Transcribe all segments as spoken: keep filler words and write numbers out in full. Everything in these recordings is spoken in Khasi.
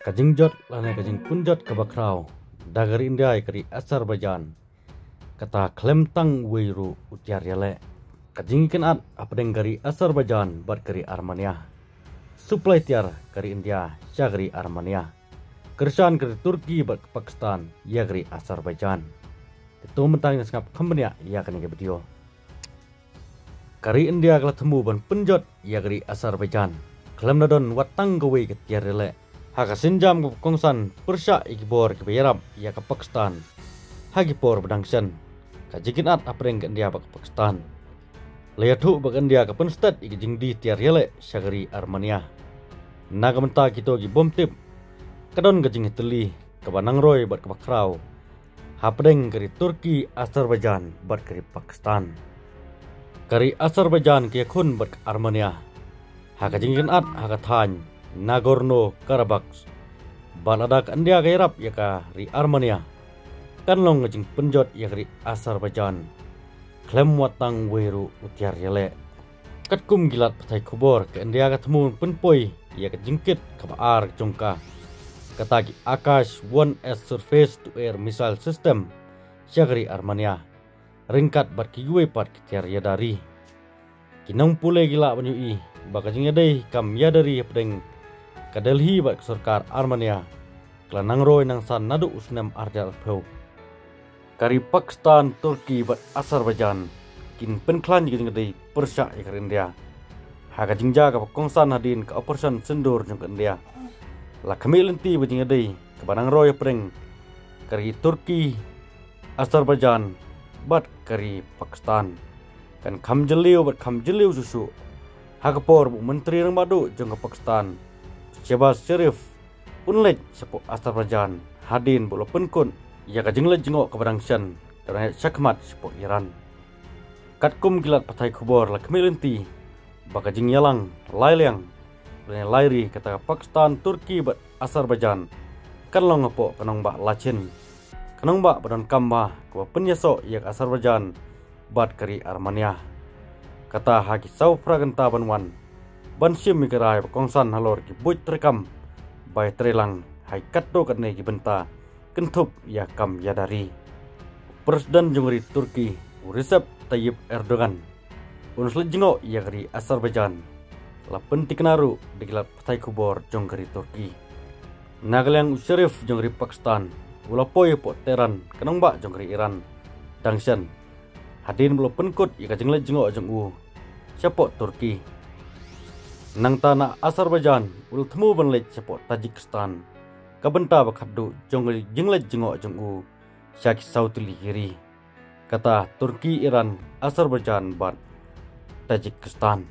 Ka jingjot lane ka jingpynjot kaba khraw da ka ri India ïa ka ri Azerbaijan, kata khlem tang uwei ruh u tiar ïaleh. Ka jingïakynad hapdeng ka ri Azerbaijan bad ka ri Armenia. Supply tiar ka ri India sha ka ri Armenia. Kyrshan ka ri Turkey bad ka Pakistan ïa ka ri Azerbaijan. Te to mynta ngin sngap kham bniah ïa kane ka video. Ka ri India ka la thmu ban pynjot ïa ka ri Azerbaijan khlem da don wat tang kawei ka tiar ïaleh. Ha ka sienjam kaba kongsan pyrshah ïa ki bor kiba ïarap ïa ka Pakistan ha ki por ba dang shen, ka jingïakynad hapdeng ka India bad ka Pakistan la ïathuh ba ka India ka pynstet ïa ka jingdie tiar ïaleh sha ka ri Armenia. Na ka bynta kito ki bym tip, ka don ka jingïatylli kaba nangroi bad kaba khraw hapdeng ka ri Turkey, Azerbaijan bad ka ri Pakistan. Ka ri Azerbaijan ka ïakhun bad ka Armenia ha ka jingïakynad ha ka thaiñ Nagorno-Karabakh. Bad lada ka India ka ïarap ïa ka ri Armenia, kan long ka jingpynjot ïa ka ri Azerbaijan khlem wat tang uwei ruh u tiar ïaleh. Katkum ki lad pathai khubor, ka India ka thmu pynpoi ïa ka jingkit kaba ar jong ka, kata ki Akash one S surface to air missile system sha ka ri Armenia, ryngkat bad kiwei pat ki tiar ïada ri. Ki nongpule ki lah ban ïohi ba ka jingïadei kam ïada ri hapdeng ka Delhi bad ka sorkar Armenia ka la nangroi nangsan naduh u snem ar hajar arphew. Ka ri Pakistan, Turkey bad Azerbaijan kin pynkhlaiñ ïa ka jingïadei pyrshah ïa ka ri India ha ka jingjia kaba kongsan hadien ka Operation Sindoor jong ka India. La khmih lynti ba ka jingïadei kaba nangroi hapdeng ka ri Turkey, Azerbaijan bad ka ri Pakistan kan kham jylliew bad kham jylliew shuh shuh ha ka por ba u Myntri Rangbah Duh jong ka Pakistan, Shehbaz Sharif, un leit shapoh Azerbaijan hadien ba u la pynkut ïa ka jingleit jngoh kaba dang shen kaba dang ïaid shakhmat shapoh Iran. Katkum ki lad pathai khubor, la khmih lynti ba ka jingïalang lai liang lane lai ri kata ka Pakistan, Turkey bad Azerbaijan kan long hapoh ka nongbah Lachin, ka nongbah ba donkam bha kaba pynïasoh ïa ka Azerbaijan bad ka ri Armenia. Kata ha ki saw phra kynta ban wan ban shim ïa ka rai ba kongsan halor ki buit treikam ba ïatreilang ha ki katto katne ki bynta kynthup ïa ka kam ïada ri. U President jong ka ri Turkey, u Recep Tayyip Erdogan, un sa leit jngoh ïa ka ri Azerbaijan, la pyntikna ruh da ki lad pathai khubor jong ka ri Turkey. Na ka liang u Sharif jong ka ri Pakistan, u la poi hapoh Tehran, ka nongbah jong ka ri Iran, dang shen hadien ba u la pynkut ïa ka jingleit jngoh jong u shapoh Turkey. Nangta na Azerbaijan u la thmu ban leit shapoh Tajikistan, ka bynta ba khatduh jong ka jingleit jngoh jong u sha ki saw tylli ki ri, kata Turkey, Iran, Azerbaijan bad Tajikistan.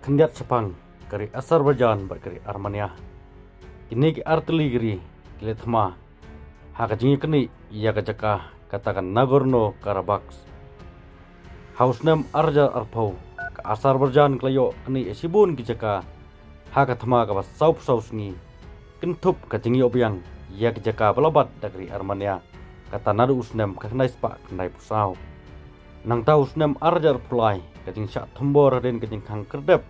Khyndiat shaphang ka ri Azerbaijan bad ka ri Armenia, kine ki ar tylli ki ri ki la thma ha ka jingïaknieh ïa ka jaka kata ka Nagorno-Karabakh. Ha u snem ar hajar arphew, ka Azerbaijan ka la ïoh knieh ïa shibun ki jaka ha ka thma kaba sawphew saw sngi. Kynthup ka jingïoh biang ïa ki jaka ba la bat da ka ri Armenia, kata naduh u snem khatkhyndai spah khyndaiphew saw. Nangta u snem ar hajar arphew lai, ka jingshah thombor hadien ka jingkhang khyrdep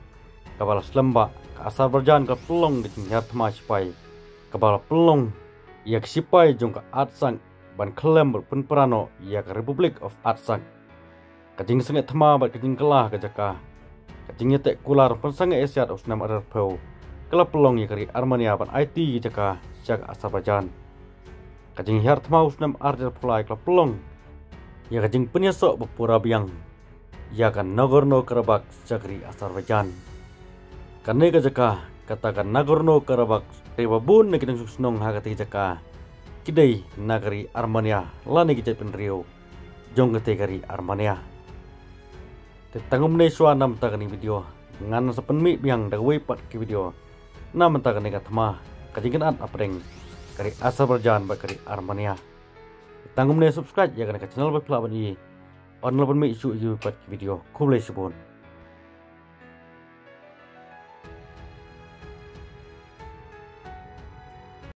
kaba la slem bha, ka Azerbaijan ka la pynlong ka jinghiar thma shipai kaba la pynlong ïa ki shipai jong ka Artsakh ban khyllem bad pynpra noh ïa ka Republic of Artsakh. Ka jingsangeh thma bad ka jingkylla ka jaka, ka jingïateh kular pynsangeh ïasiat u snem ar hajar arphew, ka la pynlong ïa ka ri Armenia ban aiti ïa ka jaka sha ka Azerbaijan. Ka jinghiar thma u snem ar hajar arphew lai ka la pynlong ïa ka jingpynïasoh ba pura biang ïa ka Nagorno-Karabakh sha ka ri Azerbaijan. Kane ka jaka, kata ka Nagorno-Karabakh, te ba bun na ki nongshong shnong ha kata ka jaka ki dei na ka ri Armenia lane ki jaitbynriew jong kata ka ri Armenia. Te tang kumne shuwa na mynta kane ka video, ngan sa pynmih biang da kawei pat ka video na mynta kane ka thma, ka jingïakynad hapdeng ka ri Azerbaijan bad ka ri Armenia. Te tang kumne, subscribe ïa kane ka channel ba phi lah ban ïohi ban pynmih shuh ïa kiwei pat ki video. Khublei shibun.